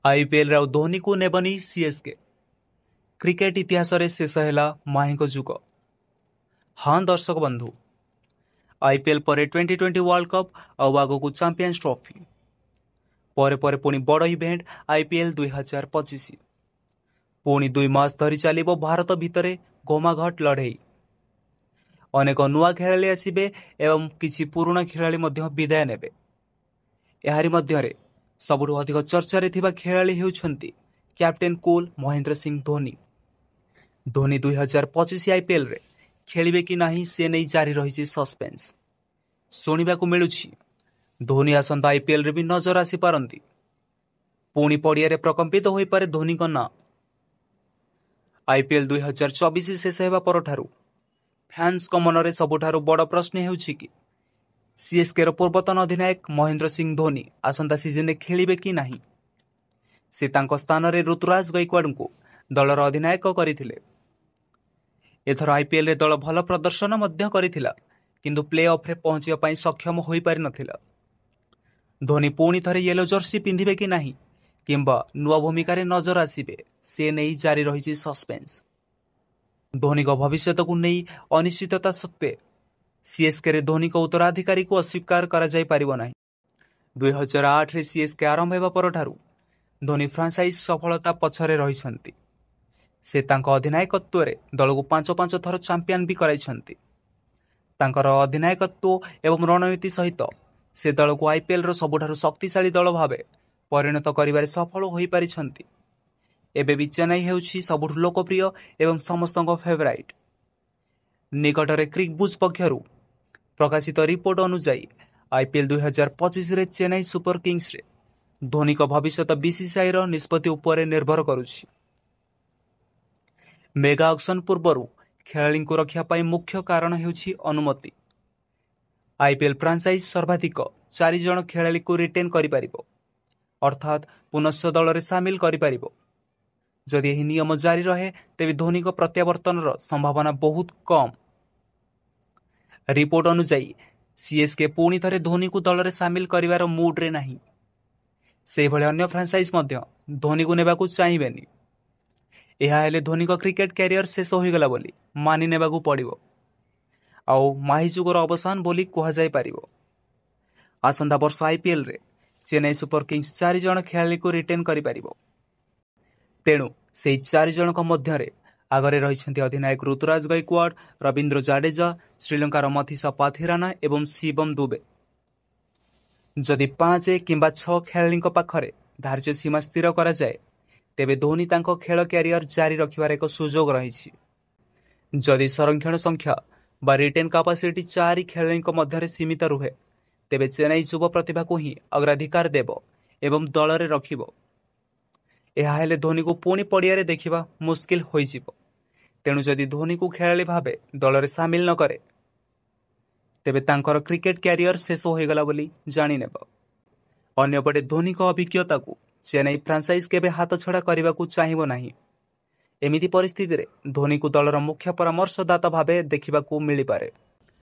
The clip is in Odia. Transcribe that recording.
ଆଇପିଏଲରେ ଆଉ ଧୋନିକୁ ନେବନି ସିଏସ୍କେ। କ୍ରିକେଟ ଇତିହାସରେ ଶେଷ ହେଲା ମାହିଙ୍କ ଯୁଗ। ହଁ ଦର୍ଶକ ବନ୍ଧୁ, ଆଇପିଏଲ୍ ପରେ ଟ୍ୱେଣ୍ଟି ଟ୍ୱେଣ୍ଟି ୱାର୍ଲଡ କପ୍ ଆଉ ଆଗକୁ ଚାମ୍ପିୟନ୍ସ ଟ୍ରଫି ପରେ ପରେ ପୁଣି ବଡ଼ ଇଭେଣ୍ଟ ଆଇପିଏଲ୍ 2025। ପୁଣି 2 ମାସ ଧରି ଚାଲିବ ଭାରତ ଭିତରେ ଘମାଘୋଟ ଲଢ଼େଇ। ଅନେକ ନୂଆ ଖେଳାଳି ଆସିବେ ଏବଂ କିଛି ପୁରୁଣା ଖେଳାଳି ମଧ୍ୟ ବିଦାୟ ନେବେ। ଏହାରି ମଧ୍ୟରେ ସବୁଠୁ ଅଧିକ ଚର୍ଚ୍ଚାରେ ଥିବା ଖେଳାଳି ହେଉଛନ୍ତି କ୍ୟାପ୍ଟେନ୍ କୁଲ୍ ମହେନ୍ଦ୍ର ସିଂ ଧୋନି। ଧୋନି 2025 ଆଇପିଏଲ୍ରେ ଖେଳିବେ କି ନାହିଁ, ସେ ନେଇ ଜାରି ରହିଛି ସସ୍ପେନ୍ସ। ଶୁଣିବାକୁ ମିଳୁଛି, ଧୋନି ଆସନ୍ତା ଆଇପିଏଲ୍ରେ ବି ନଜର ଆସିପାରନ୍ତି। ପୁଣି ପଡ଼ିଆରେ ପ୍ରକମ୍ପିତ ହୋଇପାରେ ଧୋନିଙ୍କ ନାଁ। ଆଇପିଏଲ୍ 2024 ଶେଷ ହେବା ପରଠାରୁ ଫ୍ୟାନ୍ସଙ୍କ ମନରେ ସବୁଠାରୁ ବଡ଼ ପ୍ରଶ୍ନ ହେଉଛି କି ସିଏସ୍କେର ପୂର୍ବତନ ଅଧିନାୟକ ମହେନ୍ଦ୍ର ସିଂ ଧୋନି ଆସନ୍ତା ସିଜନରେ ଖେଳିବେ କି ନାହିଁ। ସେ ତାଙ୍କ ସ୍ଥାନରେ ଋତୁରାଜ ଗୈକୱାଡଙ୍କୁ ଦଳର ଅଧିନାୟକ କରିଥିଲେ। ଏଥର ଆଇପିଏଲ୍ରେ ଦଳ ଭଲ ପ୍ରଦର୍ଶନ ମଧ୍ୟ କରିଥିଲା, କିନ୍ତୁ ପ୍ଲେ ଅଫ୍ରେ ପହଞ୍ଚିବା ପାଇଁ ସକ୍ଷମ ହୋଇପାରିନଥିଲା। ଧୋନି ପୁଣି ଥରେ ୟେଲୋ ଜର୍ସି ପିନ୍ଧିବେ କି ନାହିଁ କିମ୍ବା ନୂଆ ଭୂମିକାରେ ନଜର ଆସିବେ, ସେ ନେଇ ଜାରି ରହିଛି ସସ୍ପେନ୍ସ। ଧୋନିଙ୍କ ଭବିଷ୍ୟତକୁ ନେଇ ଅନିଶ୍ଚିତତା ସତ୍ତ୍ୱେ ସିଏସ୍କେରେ ଧୋନିଙ୍କ ଉତ୍ତରାଧିକାରୀକୁ ଅସ୍ୱୀକାର କରାଯାଇପାରିବ ନାହିଁ। 2008ରେ ସିଏସ୍କେ ଆରମ୍ଭ ହେବା ପରଠାରୁ ଧୋନି ଫ୍ରାଞ୍ଚାଇଜ୍ ସଫଳତା ପଛରେ ରହିଛନ୍ତି। ସେ ତାଙ୍କ ଅଧିନାୟକତ୍ୱରେ ଦଳକୁ ପାଞ୍ଚ ପାଞ୍ଚ ଥର ଚାମ୍ପିୟନ ବି କରାଇଛନ୍ତି। ତାଙ୍କର ଅଧିନାୟକତ୍ୱ ଏବଂ ରଣନୀତି ସହିତ ସେ ଦଳକୁ ଆଇପିଏଲ୍ର ସବୁଠାରୁ ଶକ୍ତିଶାଳୀ ଦଳ ଭାବେ ପରିଣତ କରିବାରେ ସଫଳ ହୋଇପାରିଛନ୍ତି। ଏବେ ବି ଚେନ୍ନାଇ ହେଉଛି ସବୁଠୁ ଲୋକପ୍ରିୟ ଏବଂ ସମସ୍ତଙ୍କ ଫେଭରାଇଟ୍। ନିକଟରେ କ୍ରିକବୁଜ୍ ପକ୍ଷରୁ ପ୍ରକାଶିତ ରିପୋର୍ଟ ଅନୁଯାୟୀ, ଆଇପିଏଲ୍ 2025ରେ ଚେନ୍ନାଇ ସୁପର କିଙ୍ଗସରେ ଧୋନିଙ୍କ ଭବିଷ୍ୟତ ବିସିସିଆଇର ନିଷ୍ପତ୍ତି ଉପରେ ନିର୍ଭର କରୁଛି। ମେଗା ଅକ୍ସନ ପୂର୍ବରୁ ଖେଳାଳିଙ୍କୁ ରଖିବା ପାଇଁ ମୁଖ୍ୟ କାରଣ ହେଉଛି ଅନୁମତି। ଆଇପିଏଲ୍ ଫ୍ରାଞ୍ଚାଇଜ୍ ସର୍ବାଧିକ ଚାରି ଜଣ ଖେଳାଳିଙ୍କୁ ରିଟେନ୍ କରିପାରିବ, ଅର୍ଥାତ୍ ପୁନଶ୍ଚ ଦଳରେ ସାମିଲ କରିପାରିବ। ଯଦି ଏହି ନିୟମ ଜାରି ରହେ, ତେବେ ଧୋନିଙ୍କ ପ୍ରତ୍ୟାବର୍ତ୍ତନର ସମ୍ଭାବନା ବହୁତ କମ୍। ରିପୋର୍ଟ ଅନୁଯାୟୀ, ସିଏସ୍କେ ପୁଣି ଥରେ ଧୋନିକୁ ଦଳରେ ସାମିଲ କରିବାର ମୁଡ୍ରେ ନାହିଁ। ସେହିଭଳି ଅନ୍ୟ ଫ୍ରାଞ୍ଚାଇଜ୍ ମଧ୍ୟ ଧୋନିକୁ ନେବାକୁ ଚାହିଁବେନି। ଏହା ହେଲେ ଧୋନିଙ୍କ କ୍ରିକେଟ କ୍ୟାରିୟର ଶେଷ ହୋଇଗଲା ବୋଲି ମାନି ନେବାକୁ ପଡ଼ିବ ଆଉ ମାହି ଯୁଗର ଅବସାନ ବୋଲି କୁହାଯାଇପାରିବ। ଆସନ୍ତା ବର୍ଷ ଆଇପିଏଲ୍ରେ ଚେନ୍ନାଇ ସୁପର କିଙ୍ଗସ୍ ଚାରି ଜଣ ଖେଳାଳିଙ୍କୁ ରିଟେନ୍ କରିପାରିବ। ତେଣୁ ସେହି ଚାରି ଜଣଙ୍କ ମଧ୍ୟରେ ଆଗରେ ରହିଛନ୍ତି ଅଧିନାୟକ ଋତୁରାଜ ଗୈକୱାଡ, ରବୀନ୍ଦ୍ର ଜାଡେଜା, ଶ୍ରୀଲଙ୍କାର ମଥିସା ପାଥିରାନା ଏବଂ ଶିବମ ଦୁବେ। ଯଦି ପାଞ୍ଚ କିମ୍ବା ଛଅ ଖେଳାଳିଙ୍କ ପାଖରେ ଧାର୍ଯ୍ୟ ସୀମା ସ୍ଥିର କରାଯାଏ, ତେବେ ଧୋନି ତାଙ୍କ ଖେଳ କ୍ୟାରିୟର ଜାରି ରଖିବାର ଏକ ସୁଯୋଗ ରହିଛି। ଯଦି ସଂରକ୍ଷଣ ସଂଖ୍ୟା ବା ରିଟେନ୍ କାପାସିଟି ଚାରି ଖେଳାଳିଙ୍କ ମଧ୍ୟରେ ସୀମିତ ରୁହେ, ତେବେ ଚେନ୍ନାଇ ଯୁବ ପ୍ରତିଭାକୁ ହିଁ ଅଗ୍ରାଧିକାର ଦେବ ଏବଂ ଦଳରେ ରଖିବ। ଏହା ହେଲେ ଧୋନିକୁ ପୁଣି ପଡ଼ିଆରେ ଦେଖିବା ମୁସ୍କିଲ ହୋଇଯିବ। ତେଣୁ ଯଦି ଧୋନିକୁ ଖେଳାଳି ଭାବେ ଦଳରେ ସାମିଲ ନ କରେ, ତେବେ ତାଙ୍କର କ୍ରିକେଟ କ୍ୟାରିୟର ଶେଷ ହୋଇଗଲା ବୋଲି ଜାଣିନେବ। ଅନ୍ୟପଟେ ଧୋନିଙ୍କ ଅଭିଜ୍ଞତାକୁ ଚେନ୍ନାଇ ଫ୍ରାଞ୍ଚାଇଜ୍ କେବେ ହାତଛଡ଼ା କରିବାକୁ ଚାହିଁବ ନାହିଁ। ଏମିତି ପରିସ୍ଥିତିରେ ଧୋନିକୁ ଦଳର ମୁଖ୍ୟ ପରାମର୍ଶଦାତା ଭାବେ ଦେଖିବାକୁ ମିଳିପାରେ।